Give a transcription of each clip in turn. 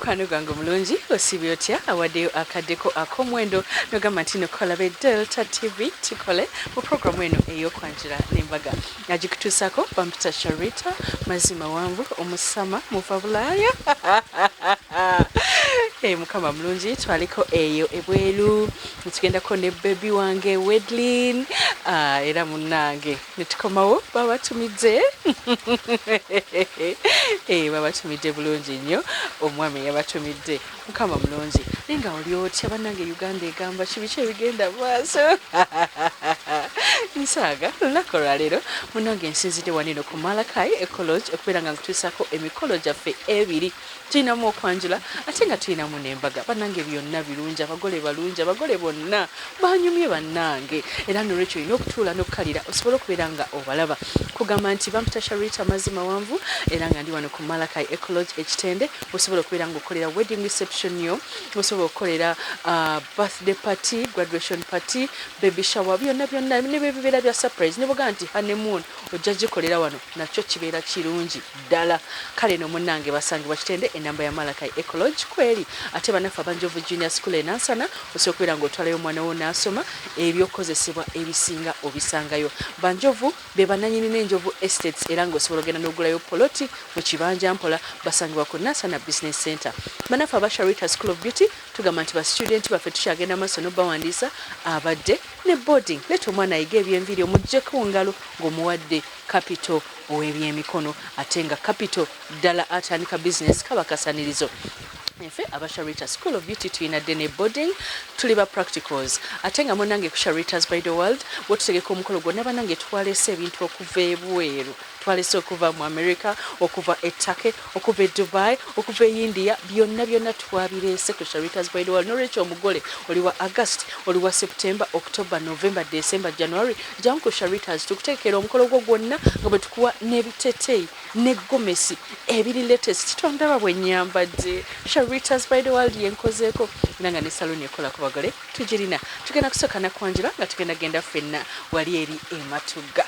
Mukwano gwange omulungi, osiibye otya? Awaddeyo akaddeko ak'omuwendo nogamba nti nokolabe Delta TV tukole mu programu eno ey'okwanjula n'embaga. Agikutuusaako bampita Sharita Mazima Wanvu omusama muva Bulaaya. Hey, Mukama mulungi, twaliko eyo ebweru netugendako ne bebi wange Wedlin, era munnange netukomawo babatumidde babatumidde bulungi nnyo, omwami yabatumidde. Mukama mulungi. Naye nga oli otya bannange? Uganda egamba kibiki ebigenda maaso nsaaga. Olunaku olwaleero munnange nsinzidde waneno ku Malakai Eco Lodge okubeera nga nkutuusako emikolo gyaffe ebiri. Tulinamu okwanjula ate nga tulinamu n'embaga. Bannange byonna birungi, abagole balungi, abagole bonna banyumye bannange, era nolwekyo olina okutuula n'okukalira osobole okubeera nga obalaba. Kugamba nti bampita Sharita Mazima Wanvu, era nga ndi wano ku Malakai Eco Lodge Ekitende. Osobola okubeera nga okolera wedding reception yo, osobola okukolera birthday party, graduation party, baby shower, byonna byonna ne bwebibeera bya surprise, ne bwogamba nti honeymoon ojja gikolera wano, nakyo kibeera kirungi ddala. Kale no munnange basangibwa Kitende, enamba ya Malakai Eco Lodge kweri. Ate bannaffe Abanjovu Junior School e Nansana, osobola okubeera ng'otwalayo omwana wo n'asoma, ebyokukozesebwa ebisinga obisangayo. Banjovu be bannannyini n'Enjovu Estates, era ng'osobola ogenda n'ogulayo poloti mu kibanja mpola. Basangibwa ku Nansana Business Center. Bannaffe aba Sharita School of Beauty, tugamba nti ba student baffe tukyagenda maaso n'obawandiisa abadde ne boarding. Leeta omwana ayiga ebyenviiri, omuggyeko ngalo ng'omuwadde capital ow'ebyemikono, ate nga capital ddala atandika business kaba kasanirizo. Ffe aba Sharita School of Beauty tulina day ne boarding, tuli ba practicals. Ate nga munnange ku Sharita's Bridal World wetutegeka omukolo gwonna, bannange twaleese ebintu okuva ebweru, twalese okuva mu America, okuva e Turkey, okuva e Dubai, okuva e India, byonna byonna twabireese ku Sharita's Bridal World. Nolwekyo omugole oli wa August, oli wa September, October, November, December, January, jangu ku Sharitas tukutegekera omukolo gwo gwonna nga bwe tukuwa n'ebiteteeyi ne gomesi ebiri latest. Tondaba bwe nyambadde? Sharitas Bridal World yenkozeeko, era nga ne saluni ekola ku bagole tugirina. Tugenda kusooka nakwanjula nga tugenda genda ffenna wali eri Ematuga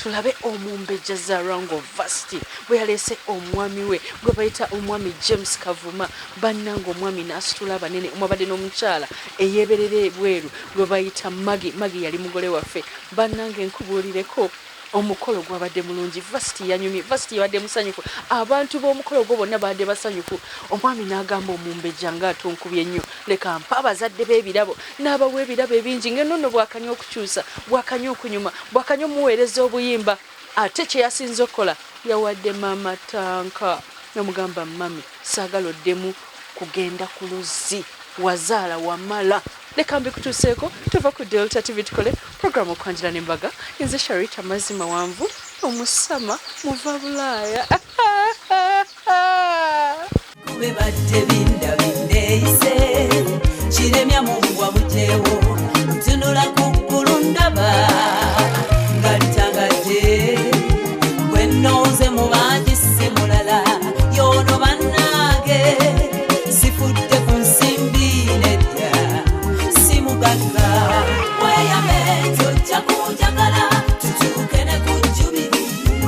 tulabe omumbejja Zarango Vasti bwe yaleese omwami we gwe bayita omwami James Kavuma. Bannanga omwami n'asitula abanene, omwabadde n'omukyala eyeeberera ebweru gwe bayita Magi. Magi yali mugole waffe. Bannange nkubuulireko, omukolo gwabadde mulungi, Vasiti yanyumye, Vasiti yabadde musanyufu, abantu b'omukolo gwo bonna babadde basanyufu. Omwami n'agamba omumbejja nga atunkubye nnyo, leka mpa abazadde b'ebirabo, n'abawa ebirabo ebingi, ng'ennono bwakanya okukyusa, bwakanya okunyuma, bwakanya omuweereza obuyimba. Ate kye yasinze okukola, yawadde maama tanka, namugamba, mami, saagala oddemu kugenda ku luzzi, wazaala wamala. Leka mbikutuuseeko. Tuva ku Delta TV tukole programu okwanjula n'embaga. Nze Sharita Mazima Wanvu omusama muva Bulaaya. Kube badde binda bindeeyise kiremya mu bugwa bujeewo, ntunula ku ggulu ndaba nga litangadde, gwe nnonze mu bangi si mulala y'ono. Bannange sifudde ku nsimbi, nedda, si mugagga. Weeyame nti ojja kunjagala tutuuke ne ku Jubilee,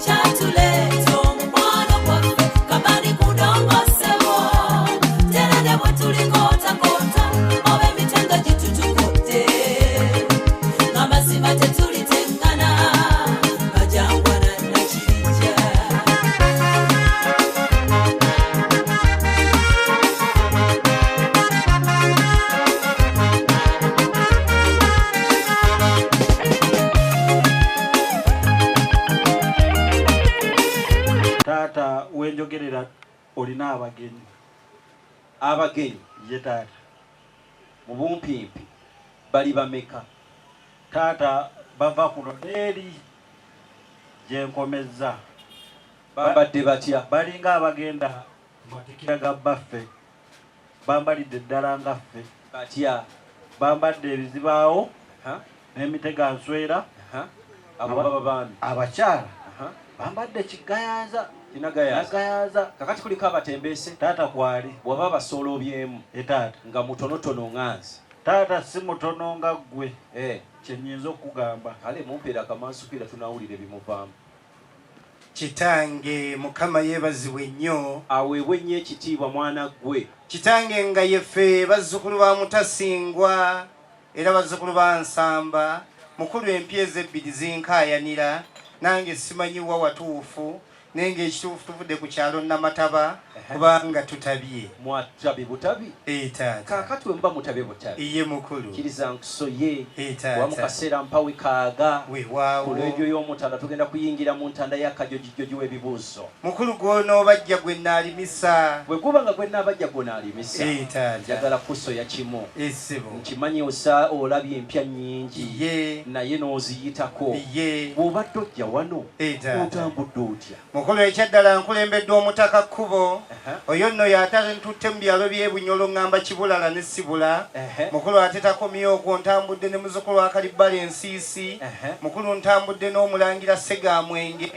kyatuleeta omukwano gwaffe kabali kudongosebo terere bwe tulikootakoota oba emitenga gitutukodde, ng'amazima tetuliteŋŋana bajangwana nakirijja. Taata, wenjogerera olina abagenyi. Abagenyi? Ye taata. Mu bumpimpi bali bameka? Taata, bava kuno neeri gyenkomezza. Bambadde batya? Balinga abagenda matikira ga bbaffe, bambalidde ddala nga ffe. Batya? Bambadde ebizibaawo Ha? n'emitega nswera. Ha? Abo baba baami? Abakyala Aha. bambadde kigayaza. Kinagayaza? Nagayaza. Kakati kuliko abatembeese? Taata, kwali. Bw'aba basooloobyemu? E taata. Nga mutonotono ŋŋanzi? Taata, si mutono nga ggwe. Eh, kyenyinza okugamba. Kale mumpeera akamansukira, tunawulira ebimuvaamu. Kitange Mukama yeebazibwe nnyo. Aweebwe nnyo ekitiibwa mwana ggwe. Kitange nga yeffe bazzukulu ba Mutasingwa era bazzukulu ba Nsamba, mukulu empya ebbiri zinkaayanira, nange simanyi wa watuufu, naye ng'ekituufu tuvudde ku kyalo Namataba kubanga tutabye. Mwatabi butabi? Taata. Kaakati we muba mutabye butabi. Iye mukulu. Kkiriza nkusoye. Taata. Kuba mu kaseera mpawe kaaga. Weewaawo. Ku leediyo y'Omutanda tugenda kuyingira mu ntanda y'akajojijjoji w'ebibuuzo. Mukulu gw'onoobajja gwe naalimisa. Bwe guba nga gwe naabajja gw'onaalimisa. Taata. Njagala kusoya kimu. Ssebo. Nkimanyi osa olabye empya nnyingi. Iye. Naye n'oziyitako. Iye. Bw'obadde ojja wano. Taata. Otambudde otya? Mukulu ekyaddala nkulembeddwa omutaka kkubo. Oyo nno y'ate ntutte mu byalo by'e Bunyolo ŋŋamba Kibulala ne Sibula. Mukulu ate takomye okwo, ntambudde ne muzzukulu wa Kalibbala Ensiisi. Mukulu ntambudde n'omulangira Ssegaamwenge.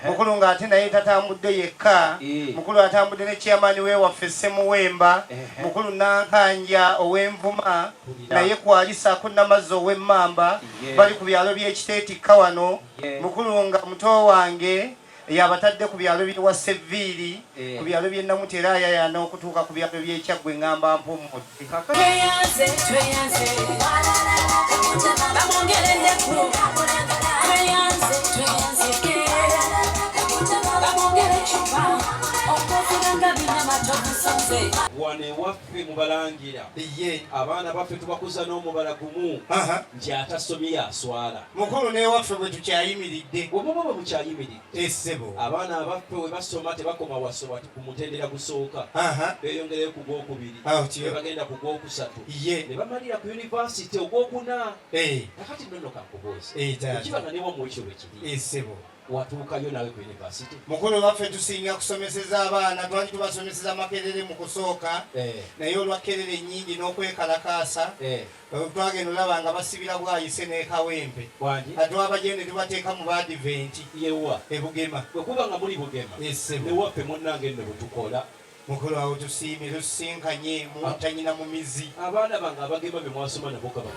Mukulu ng'ate naye tatambudde yekka. Mukulu atambudde ne chairman we waffe Ssemuwemba. Mukulu Nankanja ow'Envuma naye kwalisaako Namazzi ow'Emmamba. Bali ku byalo by'Ekiteetikka wano. Mukulu nga muto wange yabatadde ku byalo by'ewa Seviiri, ku byalo by'e Namutera ayayana okutuuka ku byalo by'e Kyaggwe ŋŋamba mpummudde. Tweyanze, tweyanze, bamwongereddeku. Tweyanze, tweyanzeke, bamwongere ecupa okuvuga nga binamatokusonze. Wano ewaffe mubalangira abaana baffe tubakuza n'omubala gumu nti atasomye yaswala. Mukulu n'ewaffe bwe tukyayimiridde. Bwe muba bwe mukyayimiridde. Ssebo. Abaana abaffe bwe basoma tebakoma wasoma ku mutendera gusooka, beeyongerayo ku gwokubiri, ne bagenda ku gwokusatu, ne bamalira ku yunivasite ogwokuna. Kakati nno nno kankubuuze, ekiba nga newammwe ekyo bwe kiri, Ssebo, watuukayo naawe ku yunivasite? Mukulu baffe tusinga kusomeseza abaana, twali tubasomeseza Makerere mu kusooka, naye olwa kerere ennyingi n'okwekalakaasa, twagenda olaba nga basibira Bwayise n'e Kawempe. Atwabagende tubateeka mu Baadiventi. Yewa? E Bugema. Bwe kuba nga muli Bugema, Ssebo. newaffe munnange nno bwe tukola. Mukulu awo tusiimye, tusisinkanye muntanyina mu mizi. Abaana bange abagema be mwasoma nabo gaba.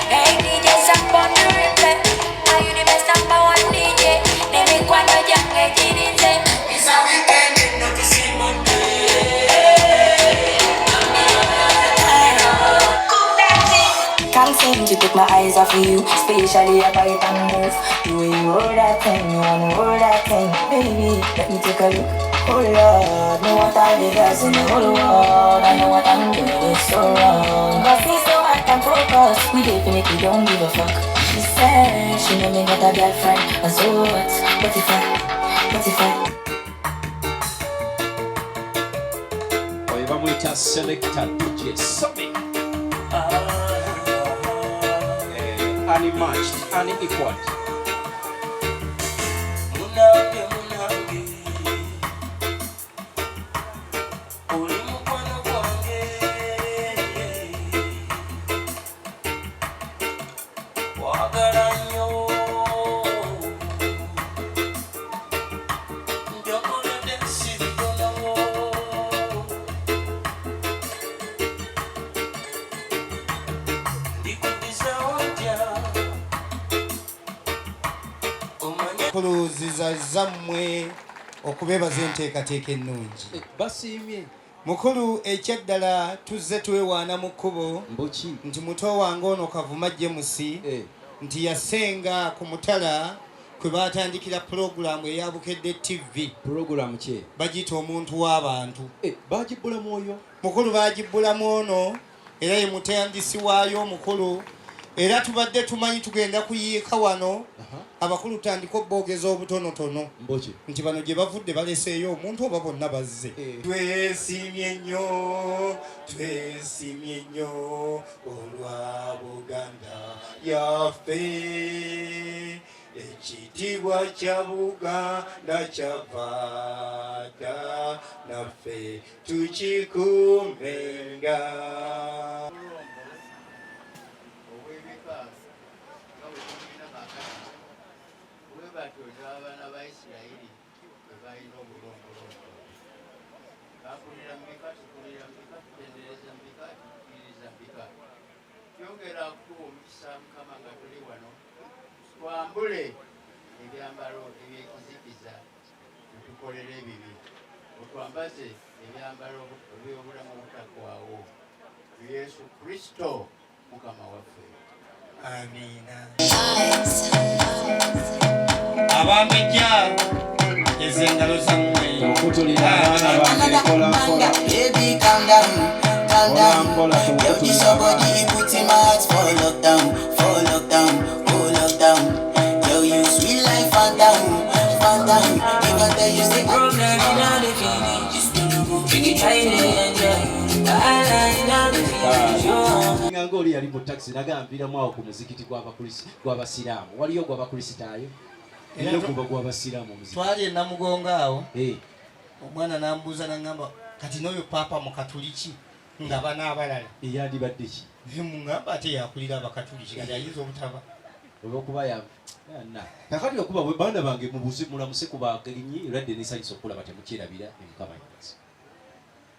Hey DJ, samba on the replay. Are you the best number one DJ? N'emikwano gyange girinze. It's a weekend, no to Monday. Can't seem to take my eyes off of you, especially if I and move. The way you hold that thing, you wanna hold that thing, baby. Let me take a look. Oh Lord, know what all the girls in the whole world. I know what I'm doing is so wrong. Cause it's so I can focus. We definitely don't give a fuck. She said she know me got a girlfriend, and so what? What if I? What if I? Oyo bamuyita Selector DJ Somi, unmatched, unequaled. Munange, munange, oli mukwano gwange, wagala nnyo njokoledde sirikonawo. Ndikuddizawo ntya omanye? Mukulu zammwe okubeebaza enteekateeka ennungi. Basiimye. Mukulu ekyaddala tuzze twewaana mu kkubo Mbuki? nti muto wange ono Kavuma James nti yasenga ku mutala kwe baatandikira pulogulaamu eya Bukedde TV. Pulogulaamu ki? Bagiyita Omuntu w'Abantu. Bagibbula mwoyo? Mukulu bagibbulamu ono era ye mutandisi waayo omukulu, era tubadde tumanyi tugenda kuyiika wano abakulu tutandika oboogeza obutonotono Mbuki? nti bano gye bavudde baleseeyo omuntu oba bonna bazze. Twesiimye nnyo, twesiimye nnyo olwa Buganda yaffe, ekitiibwa kya Buganda kyava dda naffe tukikuumenga. Obw'ebika nga bwe tulina kaakati bwe batyo n'abaana ba Isirayiri bwe balina obulombolombo, bakulira mu bika, tukulira mu bika, tutendereza mu bika, tukkiririza mu bika. Yongera kutuwa omukisa Mukama nga tuli wano, twambule ebyambalo ebyekizikiza. otukolera ebibi otwambaze ebyambalo eby'obulamu obutaggwaawo mu Yesu Kristo Mukama waffe. Amiina. Abambejja ezo engalo zammwe. Okutulira abaana bange mpola mpola. Baby, calm down, calm Mpola down. mpola Yo, this tumukutulira your abaana. body, it puts in my heart for lockdown, for lockdown, oh lockdown. Yo, you sweet life, phantom, phantom. If I tell you say Problem in all the finish. You try to enjoy. I like all the finish. Oh. Nga ng'oli yali mu taxi naga nviiramu awo ku muzikiti gw'abasiraamu, waliyo gw'abakristaayo Era era guba gw'abasiraamu omuzikiti. Twali e Namugongo awo, Eh, omwana n'ambuuza n'aŋŋamba, kati n'oyo paapa mukatuliki nga bana abalala? Eyandibadde ki? Nemuŋŋamba ate yakulira abakatuliki, kati ayinza obutaba. Olwokuba ya na kakati okuba bwe baana bange mubuzi mulamuse ku bagenyi olwadde nesanyusa okulaba temukyerabira ne Mukama yebaza.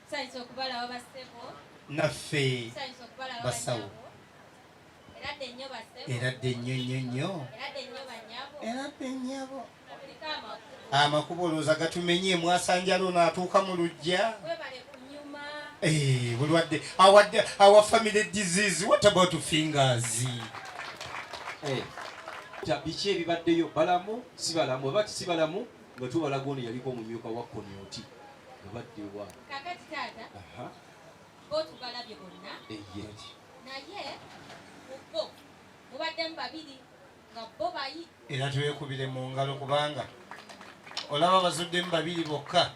Tusanyusa okubalaba bassebo. Naffe Tusanyusa okubalaba basawo. bannyabo. Eradde nnyo bassebo. Eradde nnyo nnyo nnyo. Eradde nnyo bannyabo. Eradde nnyabo. Kuliko amakubo. Amakubo olowooza gatumenye mwasanjala ono atuuka mu luggya. Webale kunyuma. Eh, bulwadde awadde our family disease. What about fingers? Eh, biki ebibaddeyo? Balamu si balamu oba si balamu nga tubalaga ono yaliko omumyuka wa Konyoti nga baddewa. Kakati taata, Aha, bo tubalabye bonna. Eye. Naye mu bo mubaddemu babiri nga bo bayi. Era twekubire mu ngalo kubanga olaba bazuddemu babiri bokka.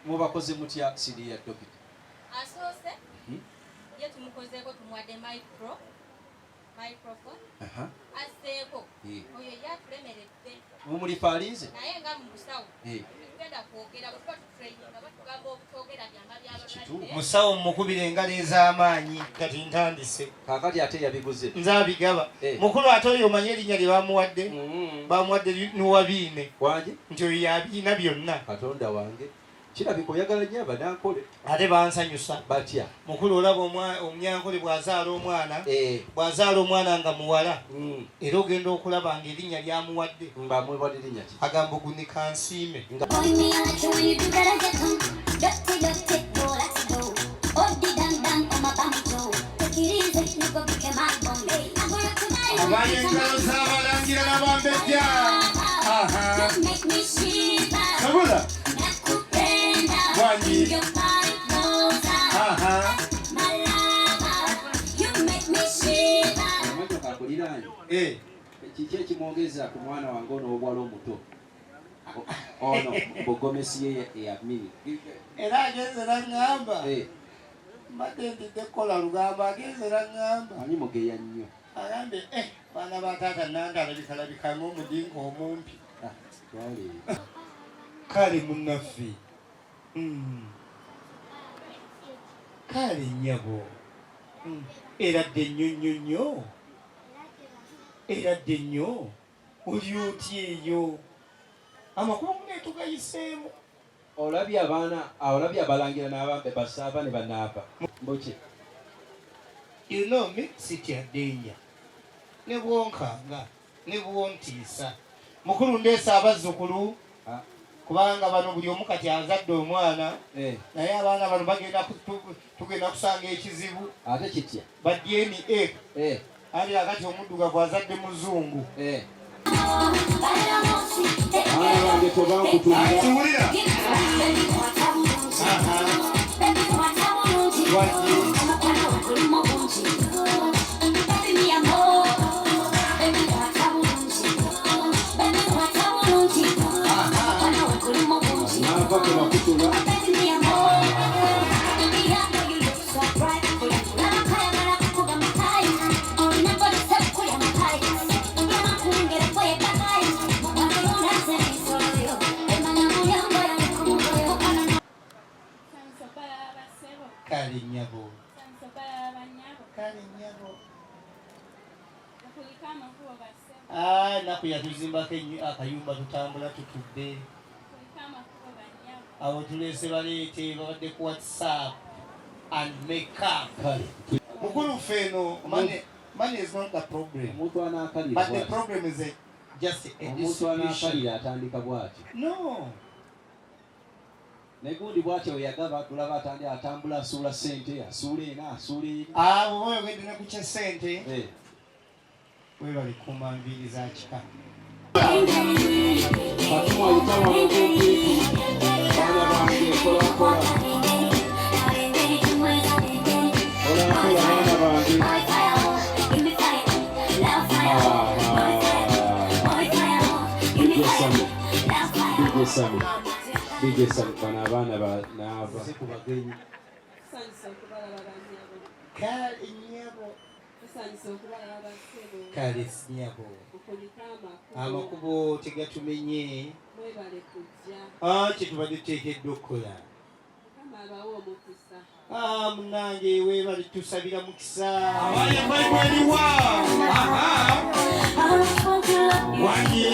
Mubakoze mutya senior dokita? Asoose ye tumukozeeko, tumuwadde microphone. Azzeeko. Oyo ye atulemeredde. Mumulifaalize. Naye nga mu busawo tugenda kwogera bwe tuba tutraininga, batugamba obutogera byama by'abalwadde. Musawo mukubira engalo ez'amaanyi, kati ntandise. Kaakati ate yabiguze. Nze abigaba. Mukulu, ate oyo omanye erinnya lye bamuwadde? Bamuwadde Nuwabiine. Wange. Nti oyo yabiina byonna. Katonda wange, kirabika oyagala nnyo abanankole. Ate bansanyusa. Batya? Mukulu, olaba omunyankole bw'azaala omwana, bw'azaala omwana nga muwala, era ogenda okulaba nga erinnya lyamuwadde Ng'amuwadde linnya ki? Agamba ogunika nsiime. Boy, me, I like it when you do that, I get come. Dirty, dirty, go, let's go. Oh, di dan dan, oh my bam Joe. Take it easy, nigga, became my Bombay. I'm gonna tonight. Abaye engalo z'abalangira n'abambejja. Aha. You make me shiver. Sabula. Nakupenda. Wangi. Your body closer. Aha. My lover. You make me shiver. Emotoka akuliraanye. Eh. Kiki ekimwogeza ku mwana wange ono ow'obuwala omuto ono bugomesi ye eyamini? Era agenze naŋŋamba, Eh, mbadde ntidde kukola lugambo, agenze naŋŋamba. Ani mugeya nnyo? Agambye, eh, baana ba taata nanda alabikalabika ng'omudinka omumpi. Ah, twale. Kale munnaffe. Kale nnyabo. Eradde nnyo nnyo nnyo, eradde nnyo. Oli otya eyo? Amakulu mune tugayiseemu. Olabye abaana, olabye abalangira n'abambe basaava ne banaava mbuki. You know me, sitya danger, ne bwonkanga ne bwontiisa. Mukulu, ndeesa abazzukulu kubanga bano buli omu kati azadde omwana. Naye abaana bano bagenda tugenda kusanga ekizibu. Ate kitya? Ba DNA. Ali akati omuddugavu azadde muzungu. Abaana bange tobankutulira. Kiwulira. Baby, mi amor. Baby, kwata bulungi. Baby, kwata bulungi. Omukwano gulimu bungi. Naava tebakutula. Baby, mi amor. Baby, I know you look so bright. Nakayagala kukugamba hi. Olina body sekulya makai. Yamakuwengera kweyekakai. Mukwano yonanze ensolo. Emanya muyambo yange. Kale nnyabo. Kale nnyabo. Ah, ennaku yatuzimbako akayumba, tutambula tutudde awo, tuleese baleete babadde ku WhatsApp and makeup. Mukulu, ffe eno money is not the problem, Omuntu anaakalira but the bw'ati. problem is just a Omuntu distribution. anaakalira atandika bw'ati. No. Naye gundi bw'atyo bwe yagaba, tulaba atandi atambula asuula ssente, asuula ena, asuula eri. Abo oyogedde ne ku ky'essente. Webale kukuuma nviiri za kika. Fatuma ayita wano kumpiipi. Baana bange, mpola mpola. Mpola mpola baana bange. DJ Sammy, DJ Sammy, DJ Sammy, bano abaana ba naava. Ku bagenyi. Tusanyuse okubalaba bannyabo. Kale nnyabo. Tusanyuse okubalaba bassebo. Kale nnyabo. Mukulike amakubo. Amakubo tegatumenye. Mwebale kujja. Ah, kye tubadde tuteekeddwa okukola. Mukama abawe omukisa. Ah, munnange weebale tusabira mukisa. Abaye Bible eriwa? Aha. Wangi.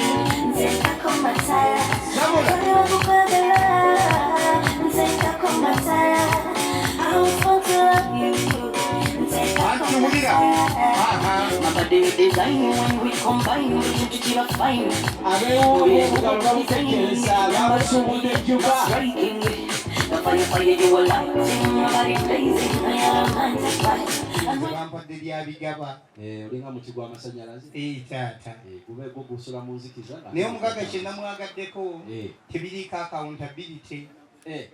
Sabula. Anti wulira. Aha. Abeewuubye obugalo babutekeesa, babasuubudde ejjuba. Nze bampadde lya bigaba. Olinga muti gw'amasannyalaze. Taata. Gube gwo gusula mu nzikiza. Naye omugagga kye namwagaddeko tebiriiko accountability.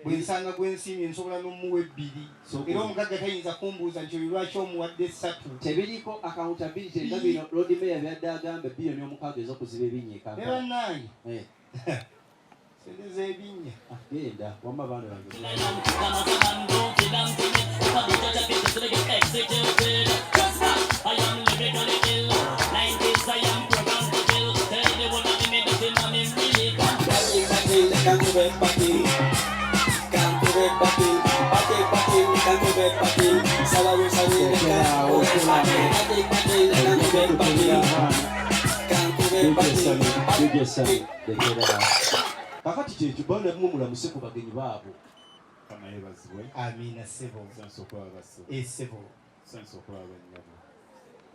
Bwe nsanga gwe nsiimye nsobola n'omuwa ebbiri. Era omugagga tayinza kumbuuza nti oyo lwaki omuwadde essatu. Tebiriiko accountability nga bino Lord Mayor byadde agamba 6 billion ez'okuziba ebinnya e Ne Kampala. bannange. Sente z'ebinnya. Genda wamma baana bange. I am lyrically ill. 90s, I am programmed to kill. Tell the one of me that I'm really DJ Sammy, DJ Sammy, lekera. Kakati kyekyo baana bimwe mulamuse ku bagenyi baabo. Mukama yeebazibwe. Amiina ssebo. Tusanyuse okulaba bassebo. Ssebo. Tusanyuse okulaba bannyabo.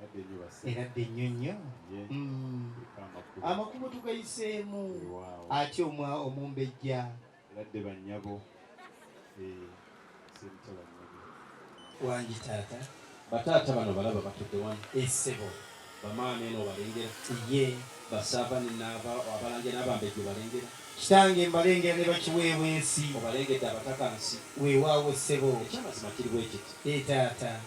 Eradde nnyo bassebo. Eradde nnyo nnyo. Ye. Eka amakubo. Amakubo tugayiseemu. Weewaawo. Ate omumbejja. Eradde bannyabo. Sente bannyabo. Wangi taata. Bataata bano balaba batudde wano. Ssebo. Bamaama eno obalengera. Ye. Basaava nenaava abalangira n'abambejja obalengera. Kitange mbalengera ne bakiweebwa ensi. Obalengedde abatakansi. Weewaawo ssebo. Ekyamazima kiri bwe kiti. Taata.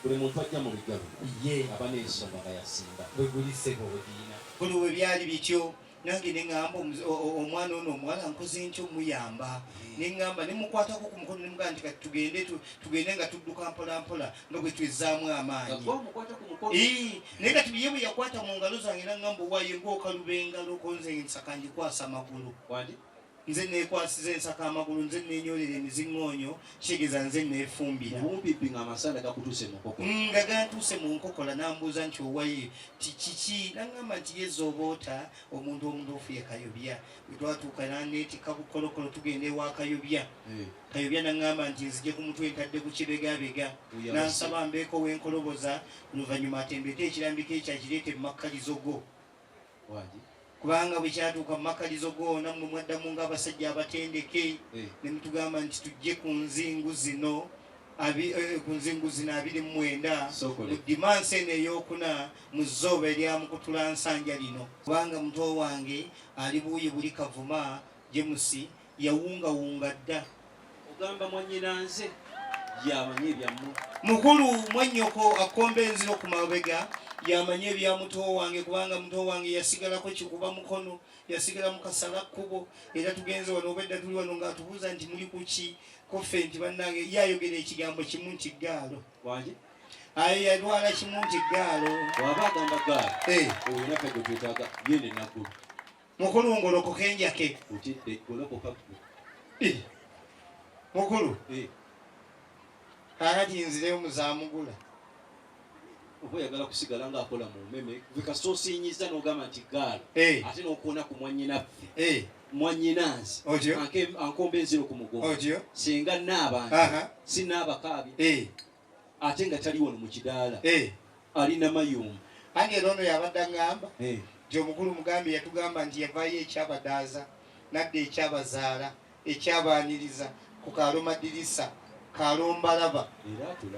Buli muntu ajja mu bijja luno. Ye. Aba n'ensonga nga yasimba. Bwe guli ssebo. Bwe girina. Buli we byali bityo nange ne ŋŋamba omwana ono omuwala nkoze ntya omuyamba, ne ŋŋamba ne mukwatako ku mukono ne mugamba nti kati tugende tugende nga tudduka mpola mpola nga bwe twezzaamu amaanyi. Nga gwe omukwata ku mukono. Naye kati ye bwe yakwata mu ngalo zange naŋŋamba owaaye ng'okaluba engalo ko nze ensaka ngikwasa amagulu. Wangi? Nze neekwasiza ensaka amagulu, nze neenyoolera emiziŋŋoonyo, kitegeeza nze neefumbira. Obumpimpi ng'amasanda gakutuuse mu nkokola. Nga gantuuse mu nkokola, n'ambuuza nti owaye ti kiki, naŋŋamba nti ye zooboota omuntu omutuufu ye Kayobya. Bwe twatuuka naneetikka bukolokolo tugenda ewa Kayobya. Kayobya naŋŋamba nti nzije ku mutwe ntadde ku kibegabega. Oyo Nansaba mbeeko wenkoloboza, oluvannyuma atembeete ekirambiko ekyo akireete mu makkalizo go. Wangi? Kubanga bwe kyatuuka mu makkalizo go nammwe mwaddamu ng'abasajja abatendeke ne mutugamba nti tujje ku nzingu zino ku nzingu zino 29 Sokole. mu dimansi eno eyokuna mu zzooba erya mukutula nsanja lino, kubanga muto wange ali buuyi buli Kavuma James yawungawunga dda. Ogamba mwannyina nze yamanyi ebyammwe. Mukulu, mwannyoko akomba enziro ku mabega yamanyi ebya muto wange, kubanga muto wange yasigalako kikuba mukono, yasigala mu kasala kkubo. Era tugenze wano obwedda tuli wano ng'atubuuza nti muli kuki koffe, nti bannange ye ayogera ekigambo kimu nti gaalo. Wangi? Aye yatwala kimu nti gaalo. Bw'aba agamba gaalo, oyo naffe gwe twetaaga gende naggulu. Mukulu, ngolokoka enjake. Otidde, golokoka ggwe. Mukulu, kaakati nzireyo muzaamugula. Oba oyagala kusigala ng'akola mu mmeme kasita osinyiza n'ogamba nti gaalo, ate n'okoona ku mwannyinaffe, mwannyinanze Otyo? Ankomba enziro ku mugongo. Otyo? Singa naabantu sinaabakaabya ate nga tali wano mu kidaala, ali namayumba. Ange era ono yabadde aŋŋamba nti omukulu mugambi yatugamba nti yavaayo ekyabadaaza nadda ekyabazaala. Ekyabaaniriza ku kaalo Madirisa, kaalo Mbalaba.